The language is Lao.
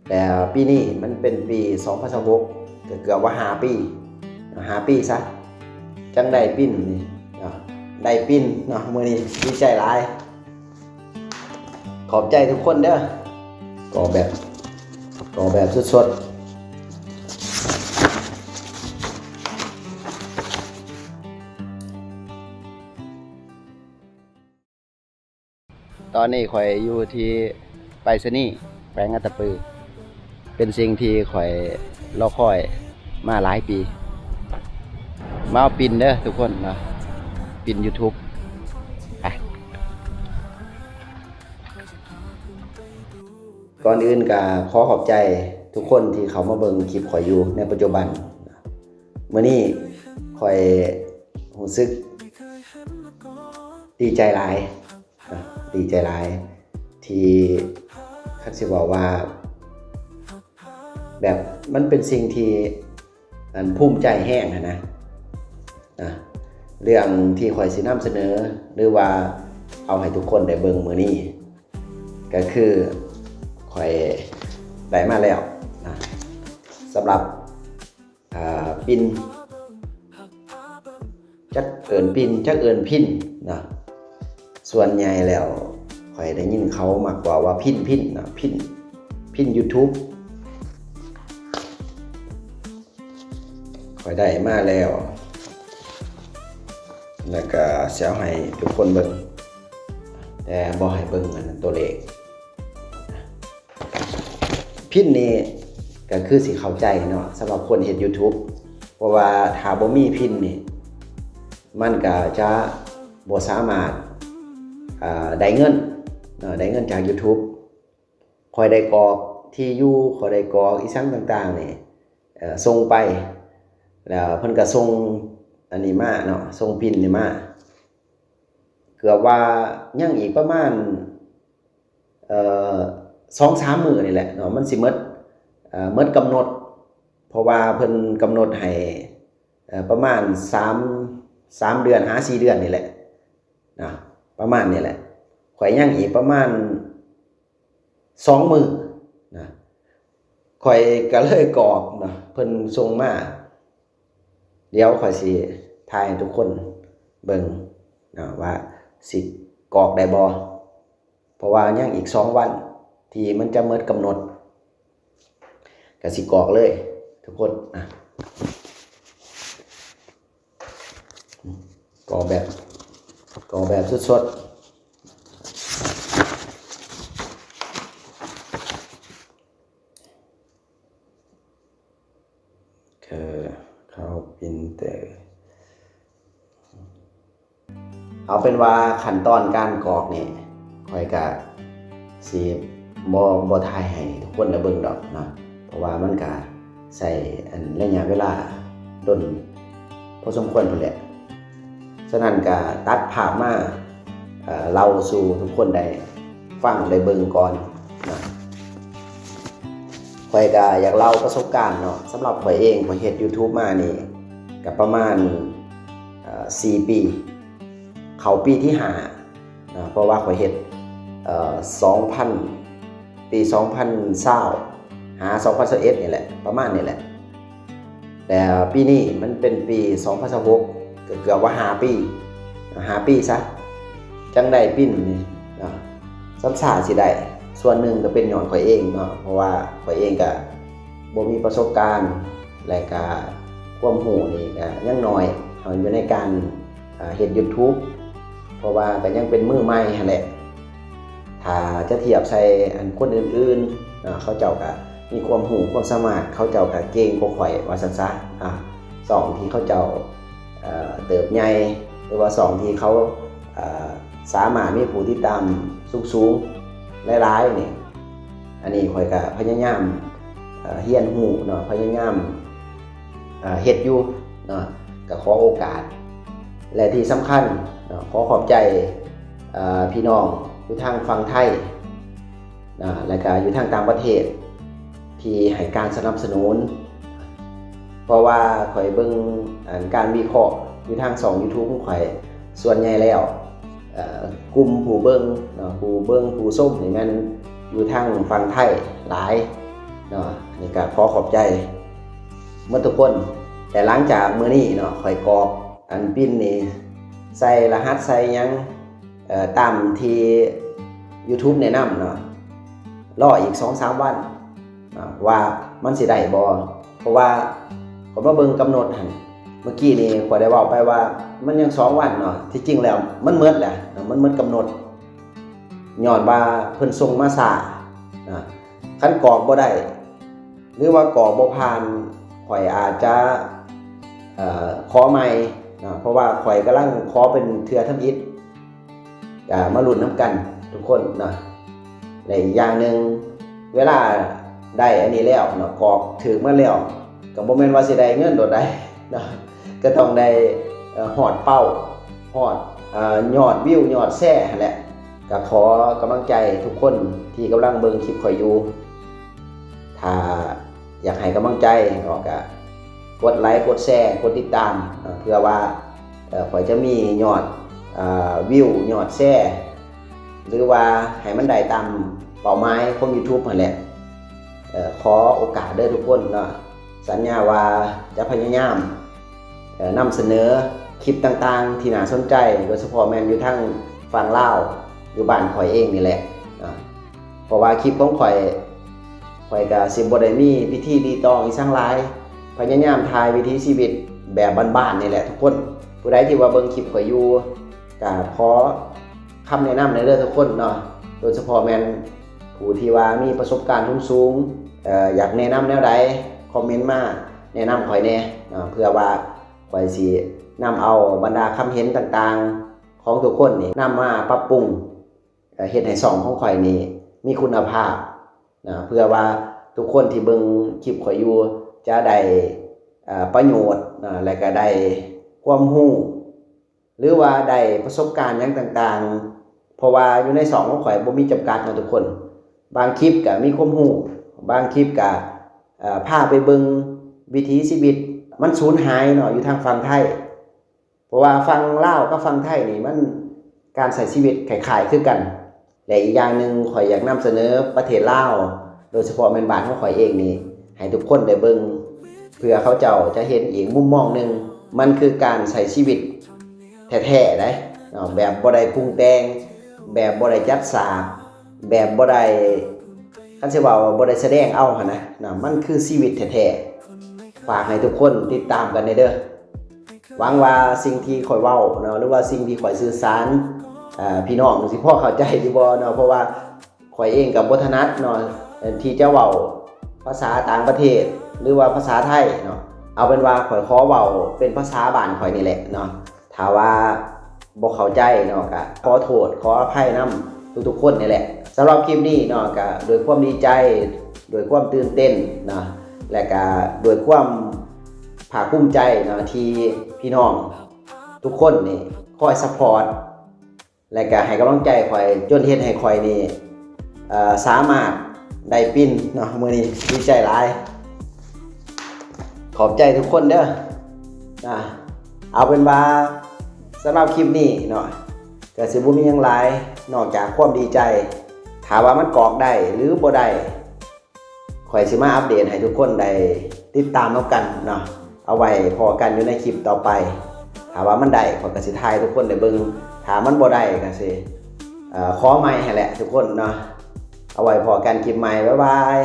ແຕ່ປີນີ້ມັນເປັນປີສອງພັນຊາວຫົກ ກໍເກືອບວ່າຫ້າປີ ຫ້າປີຊະ ຈັ່ງໄດ້ປິ່ນນີ້ເນາະ ໄດ້ປິ່ນເນາະ ມື້ນີ້ດີໃຈຫຼາຍ. ຂອບໃຈທຸກຄົນເດີ້ ກໍແບບ ກໍແບບສົດໆ. ຕອນນີ້ຂ້ອຍຢູ່ທີ່ໄປສະນີ ແຂວງອັດຕະປື ເປັນສິ່ງທີ່ຂ້ອຍລໍຄອຍມາຫຼາຍປີ. ມາເອົາປິ່ນເດີ້ທຸກຄົນເນາະ ປິ່ນ YouTube ໄປ. ກ່ອນອື່ນກໍຂໍຂອບໃຈທຸກຄົນທີ່ເຂົ້າມາເບິ່ງຄລິບຂ້ອຍຢູ່ໃນປັດຈຸບັນ. ມື້ນີ້ຂ້ອຍຮູ້ສຶກດີໃຈຫຼາຍ ນະ ດີໃຈຫຼາຍທີ່ ຄັນຊິເວົ້າວ່າ ແບບມັນເປັນສິ່ງທີ່ ອັນ ພູມໃຈແຮງຫັ້ນນະ ນະ ເລື່ອງທີ່ຂ້ອຍຊິນຳສະເໜີ ຫຼືວ່າເອົາໃຫ້ທຸກຄົນໄດ້ເບິ່ງມື້ນີ້ ກໍຄືຂ້ອຍໄດ້ມາແລ້ວນະ ສຳລັບ ອ່າ ປິ່ນ ຈັກເອີ້ນປິ່ນ ຈັກເອີ້ນພິນນະ ສ່ວນໃຫຍ່ແລ້ວຂ້ອຍໄດ້ຍິນເຂົາມັກເວົ້າວ່າພິນ ພິນນະ ພິນ ພິນ YouTube ຂ້ອຍໄດ້ມາແລ້ວ ແລ້ວກະຊິເອົາໃຫ້ທຸກຄົນເບິ່ງ ແຕ່ບໍ່ໃຫ້ເບິ່ງອັນຕົວເລກ. ພິນນີ້ກໍຄືຊິເຂົ້າໃຈເນາະ ສຳລັບຄົນເຮັດ YouTube ເພາະວ່າຖ້າບໍ່ມີພິນນີ້ ມັນກໍຈະບໍ່ສາມາດ ເອີ ໄດ້ເງິນເນາະ ໄດ້ເງິນຈາກ YouTube. ຂ້ອຍໄດ້ກອກທີ່ຢູ່ ຂ້ອຍໄດ້ກອກອີ່ສັງຕ່າງໆນີ້ ເອີ ສົ່ງໄປ ແລ້ວເພິ່ນກໍສົ່ງອັນນີ້ມາເນາະ ສົ່ງພິນນີ້ມາ ເກືອບວ່າຍັງອີກປະມານ ເອີ ສອງສາມມື້ນີ້ແຫຼະເນາະ ມັນຊິໝົດ ເອີ ໝົດກຳນົດ ເພາະວ່າເພິ່ນກຳນົດໃຫ້ ເອີ ປະມານສາມ ສາມເດືອນຫາສີ່ເດືອນນີ້ແຫຼະນະ ປະມານນີ້ແຫຼະ. ຂ້ອຍຍັງອີກປະມານສອງມື້ນະ ຂ້ອຍກໍເລີຍກອກເນາະ ເພິ່ນສົ່ງມາ. ດຽວຂ້ອຍຊິຖ່າຍໃຫ້ທຸກຄົນເບິ່ງເນາະ ວ່າຊິກອກໄດ້ບໍ່ ເພາະວ່າຍັງອີກສອງວັນທີ່ມັນຈະໝົດກຳນົດ ກະຊິກອກເລີຍທຸກຄົນນະ ກອກແບບ ກອກແບບສົດໆ. ຄືເຂົ້າປິ່ນເຕີ ເອົາເປັນວ່າຂັ້ນຕອນການກອກນີ້ ຂ້ອຍກະຊິບໍ່ ບໍ່ຖ່າຍໃຫ້ທຸກຄົນໄດ້ເບິ່ງດອກເນາະ ເພາະວ່າມັນກະໃຊ້ອັນໄລຍະເວລາດົນພໍສົມຄວນພຸ້ນແຫຼະ. ສະນັ້ນກະຕັດພາບມາ ເອີ ເລົ່າສູ່ທຸກຄົນໄດ້ຟັງໄດ້ເບິ່ງກ່ອນນະ. ຂ້ອຍກະຢາກເລົ່າປະສົບການເນາະ ສຳລັບຂ້ອຍເອງ ຂ້ອຍເຮັດ YouTube ມານີ້ກະປະມານ ເອີ ສີ່ປີ ເຂົ້າປີທີຫ້ານະ ເພາະວ່າຂ້ອຍເຮັດ ເອີ ສອງພັນ ປີສອງພັນຊາວ ຫາສອງພັນຊາວເອັດນີ້ແຫຼະ ປະມານນີ້ແຫຼະ. ແຕ່ປີນີ້ມັນເປັນປີສອງພັນຊາວຫົກ ກໍເກືອບວ່າຫ້າປີ ຫ້າປີຊະ ຈັ່ງໄດ້ປິ່ນນີ້ເນາະ ສ່ຳຊາຊິໄດ້. ສ່ວນໜຶ່ງກໍເປັນຍ້ອນຂ້ອຍເອງເນາະ ເພາະວ່າຂ້ອຍເອງກໍບໍ່ມີປະສົບການ ແລະກະຄວາມຮູ້ນີ້ກະຍັງໜ້ອຍ ເຮົາຢູ່ໃນການ ອ່າ ເຮັດ YouTube ເພາະວ່າກໍຍັງເປັນມືໃໝ່ຫັ້ນແຫຼະ. ຖ້າຈະທຽບໃສ່ອັນຄົນອື່ນໆ ເຂົາເຈົ້າກະມີຄວາມຮູ້ຄວາມສາມາດ ເຂົາເຈົ້າກະເກັ່ງກວ່າຂ້ອຍວ່າຊັ້ນຊະ. ອາ ຊ່ອງທີ່ເຂົາເຈົ້າ ເອີ ເຕີບໃຫຍ່ ຫຼືວ່າຊ່ອງທີ່ເຂົາ ເອີ ສາມາດມີຜູ້ຕິດຕາມສູງໆ ຫຼາຍໆນີ້ ອັນນີ້ຂ້ອຍກະພະຍາຍາມ ເອີ ຮຽນຮູ້ເນາະ ພະຍາຍາມ ເອີ ເຮັດຢູ່ເນາະ ກະຂໍໂອກາດ ແລະທີ່ສຳຄັນເນາະ ຂໍຂອບໃຈ ເອີ ພີ່ນ້ອງຢູ່ທາງຝັ່ງໄທນະ ແລະກະຢູ່ທາງຕ່າງປະເທດທີ່ໃຫ້ການສະໜັບສະໜູນ ເພາະວ່າຂ້ອຍເບິ່ງ ອັນ ການວິເຄາະຢູ່ທາງຊ່ອງ YouTube ຂອງຂ້ອຍ ສ່ວນໃຫຍ່ແລ້ວ ເອີ ກຸ່ມຜູ້ເບິ່ງເນາະ ຜູ້ເບິ່ງຜູ້ຊົມນີ້ແມ່ນຢູ່ທາງຝັ່ງໄທຫຼາຍ ເນາະ. ນີ້ກໍຂໍຂອບໃຈໝົດທຸກຄົນ. ແຕ່ຫຼັງຈາກມື້ນີ້ເນາະ ຂ້ອຍກອກອັນປິນນີ້ ໃສ່ລະຫັດໃສ່ຫຍັງ ເອີ ຕາມທີ່ YouTube ແນະນຳເນາະ, ລໍອີກສອງສາມວັນເນາະ ວ່າມັນຊິໄດ້ບໍ່. ເພາະວ່າຂ້ອຍມາເບິ່ງກຳນົດຫັ້ນ ເມື່ອກີ້ນີ້ຂ້ອຍໄດ້ເວົ້າໄປວ່າມັນຍັງສອງວັນເນາະ, ທີ່ຈິງແລ້ວມັນໝົດແລ້ວເນາະ, ມັນໝົດກຳນົດ ຍ້ອນວ່າເພິ່ນສົ່ງມາຊ້ານະ. ຄັນກອກບໍ່ໄດ້ ຫຼືວ່າກອກບໍ່ຜ່ານ ຂ້ອຍອາດຈະ ເອີ ຂໍໃໝ່ນະ, ເພາະວ່າຂ້ອຍກຳລັງຂໍເປັນເທື່ອທຳອິດ. ກໍມາລຸ້ນນຳກັນທຸກຄົນເນາະ. ແລະ ອີກຢ່າງໜຶ່ງ ເວລາໄດ້ອັນນີ້ແລ້ວເນາະ, ກອກຖືກມາແລ້ວ ກໍບໍ່ແມ່ນວ່າຊິໄດ້ເງິນໂລດໃດເນາະ, ກໍຕ້ອງໄດ້ ເອີ ຮອດເປົ້າ ຮອດ ເອີ ຍອດວິວ ຍອດແຊຫັ້ນແຫຼະ. ກໍຂໍກຳລັງໃຈທຸກຄົນທີ່ກຳລັງເບິ່ງຄລິບຂ້ອຍຢູ່. ຖ້າຢາກໃຫ້ກຳລັງໃຈເນາະ ກໍກົດໄລ ກົດແຊ ກົດຕິດຕາມ ເພື່ອວ່າ ເອີ ຂ້ອຍຈະມີຍອດ ເອີ ວິວ ຍອດແຊ ຫຼືວ່າໃຫ້ມັນໄດ້ຕາມເປົ້າໝາຍຂອງ YouTube ຫັ້ນແຫຼະ. ເອີ ຂໍໂອກາດເດີທຸກຄົນເນາະ, ສັນຍາວ່າຈະພະຍາຍາມ ເອີ ນຳສະເໜີຄລິບຕ່າງໆທີ່ໜ້າສົນໃຈ, ໂດຍສະເພາະແມ່ນຢູ່ທາງຝັ່ງລາວ ຢູ່ບ້ານຂ້ອຍເອງນີ້ແຫຼະເນາະ. ເພາະວ່າຄລິບຂອງຂ້ອຍ ຂ້ອຍກໍຊິບໍ່ໄດ້ມີພິທີລີຕອງອີ່ຫຍັງຫຼາຍ, ພະຍາຍາມຖ່າຍວິຖີຊີວິດແບບບ້ານໆນີ້ແຫຼະທຸກຄົນ. ຜູ້ໃດທີ່ວ່າເບິ່ງຄລິບຂ້ອຍຢູ່ ກໍຂໍຄຳແນະນຳແດ່ເດີທຸກຄົນເນາະ, ໂດຍສະເພາະແມ່ນຜູ້ທີ່ວ່າມີປະສົບການສູງໆ ເອີ ຢາກແນະນຳແນວໃດ ຄອມເມັນມາແນະນຳຂ້ອຍແດ່ເນາະ, ເພື່ອວ່າຂ້ອຍຊິນຳເອົາບັນດາຄຳເຫັນຕ່າງໆຂອງທຸກຄົນນີ້ ນຳມາປັບປຸງ ເຮັດໃຫ້ຊ່ອງຂອງຂ້ອຍນີ້ມີຄຸນນະພາບນະ, ເພື່ອວ່າທຸກຄົນທີ່ເບິ່ງຄລິບຂ້ອຍຢູ່ຈະໄດ້ ເອີ ປະໂຫຍດນະ ແລະ ກໍໄດ້ຄວາມຮູ້ ຫຼືວ່າໄດ້ປະສົບການຫຍັງຕ່າງໆ. ເພາະວ່າຢູ່ໃນຊ່ອງຂອງຂ້ອຍບໍ່ມີຈຳກັດເນາະທຸກຄົນ, ບາງຄລິບກໍມີຄວາມຮູ້, ບາງຄລິບກໍ ເອີ ພາໄປເບິ່ງວິຖີຊີວິດ ມັນສູນຫາຍເນາະ ຢູ່ທາງຝັ່ງໄທ. ເພາະວ່າຝັ່ງລາວກັບຝັ່ງໄທນີ້ ມັນການໃຊ້ຊີວິດຄ້າຍໆຄືກັນ. ແລະ ອີກຢ່າງໜຶ່ງ ຂ້ອຍຢາກນຳສະເໜີປະເທດລາວ ໂດຍສະເພາະແມ່ນບ້ານຂອງຂ້ອຍເອງນີ້ ໃຫ້ທຸກຄົນໄດ້ເບິ່ງ ເພື່ອເຂົາເຈົ້າຈະເຫັນອີກມຸມມອງໜຶ່ງ. ມັນຄືການໃຊ້ຊີວິດແທ້ໆໄດ໋ເນາະ, ແບບບໍ່ໄດ້ປຸງແຕ່ງ, ແບບບໍ່ໄດ້ຈັດສາກ, ແບບບໍ່ໄດ້ ຄັນຊິເວົ້າວ່າບໍ່ໄດ້ສະແດງເອົາຫັ້ນນະເນາະ, ມັນຄືຊີວິດແທ້ໆ. ຝາກໃຫ້ທຸກຄົນຕິດຕາມກັນແດ່ເດີ. ຫວັງວ່າສິ່ງທີ່ຂ້ອຍເວົ້າເນາະ ຫຼືວ່າສິ່ງທີ່ຂ້ອຍສື່ສານ ເອີ ພີ່ນ້ອງຊິພໍເຂົ້າໃຈຢູ່ບໍ່ເນາະ, ເພາະວ່າຂ້ອຍເອງກໍບໍ່ຖະໜັດເນາະ ທີ່ຈະເວົ້າພາສາຕ່າງປະເທດ ຫຼືວ່າພາສາໄທເນາະ. ເອົາເປັນວ່າຂ້ອຍຂໍເວົ້າເປັນພາສາບ້ານຂ້ອຍນີ້ແຫຼະເນາະ. ຖ້າວ່າບໍ່ເຂົ້າໃຈເນາະ ກໍຂໍໂທດຂໍອະໄພນຳທຸກໆຄົນນີ້ແຫຼະ. ສຳລັບຄລິບນີ້ເນາະ ກໍດ້ວຍຄວາມດີໃຈ, ດ້ວຍຄວາມຕື່ນເຕັ້ນເນາະ ແລະ ກໍດ້ວຍຄວາມພາກພູມໃຈເນາະ ທີ່ພີ່ນ້ອງທຸກຄົນນີ້ຄອຍຊັບພອດ ແລະ ກໍໃຫ້ກຳລັງໃຈຂ້ອຍ ຈົນເຮັດໃຫ້ຂ້ອຍນີ້ ເອີ ສາມາດໄດ້ປິ່ນເນາະ. ມື້ນີ້ດີໃຈຫຼາຍ. ຂອບໃຈທຸກຄົນເດີນະ. ເອົາເປັນວ່າສຳລັບຄລິບນີ້ເນາະ ກໍຊິບໍ່ມີຫຍັງຫຼາຍ ນອກຈາກຄວາມດີໃຈ. ຖ້າວ່າມັນກອກໄດ້ ຫຼື ບໍ່ໄດ້ ຂ້ອຍຊິມາອັບເດດໃຫ້ທຸກຄົນໄດ້ຕິດຕາມນຳກັນເນາະ. ເອົາໄວ້ພໍ້ກັນຢູ່ໃນຄລິບຕໍ່ໄປ. ຖ້າວ່າມັນໄດ້ ຂ້ອຍກໍຊິຖ່າຍໃຫ້ທຸກຄົນໄດ້ເບິ່ງ. ຖ້າມັນບໍ່ໄດ້ ກໍຊິ ເອີ ຂໍໃໝ່ຫັ້ນແຫຼະທຸກຄົນເນາະ. ເອົາໄວ້ພໍ້ກັນຄລິບໃໝ່. ບາຍບາຍ.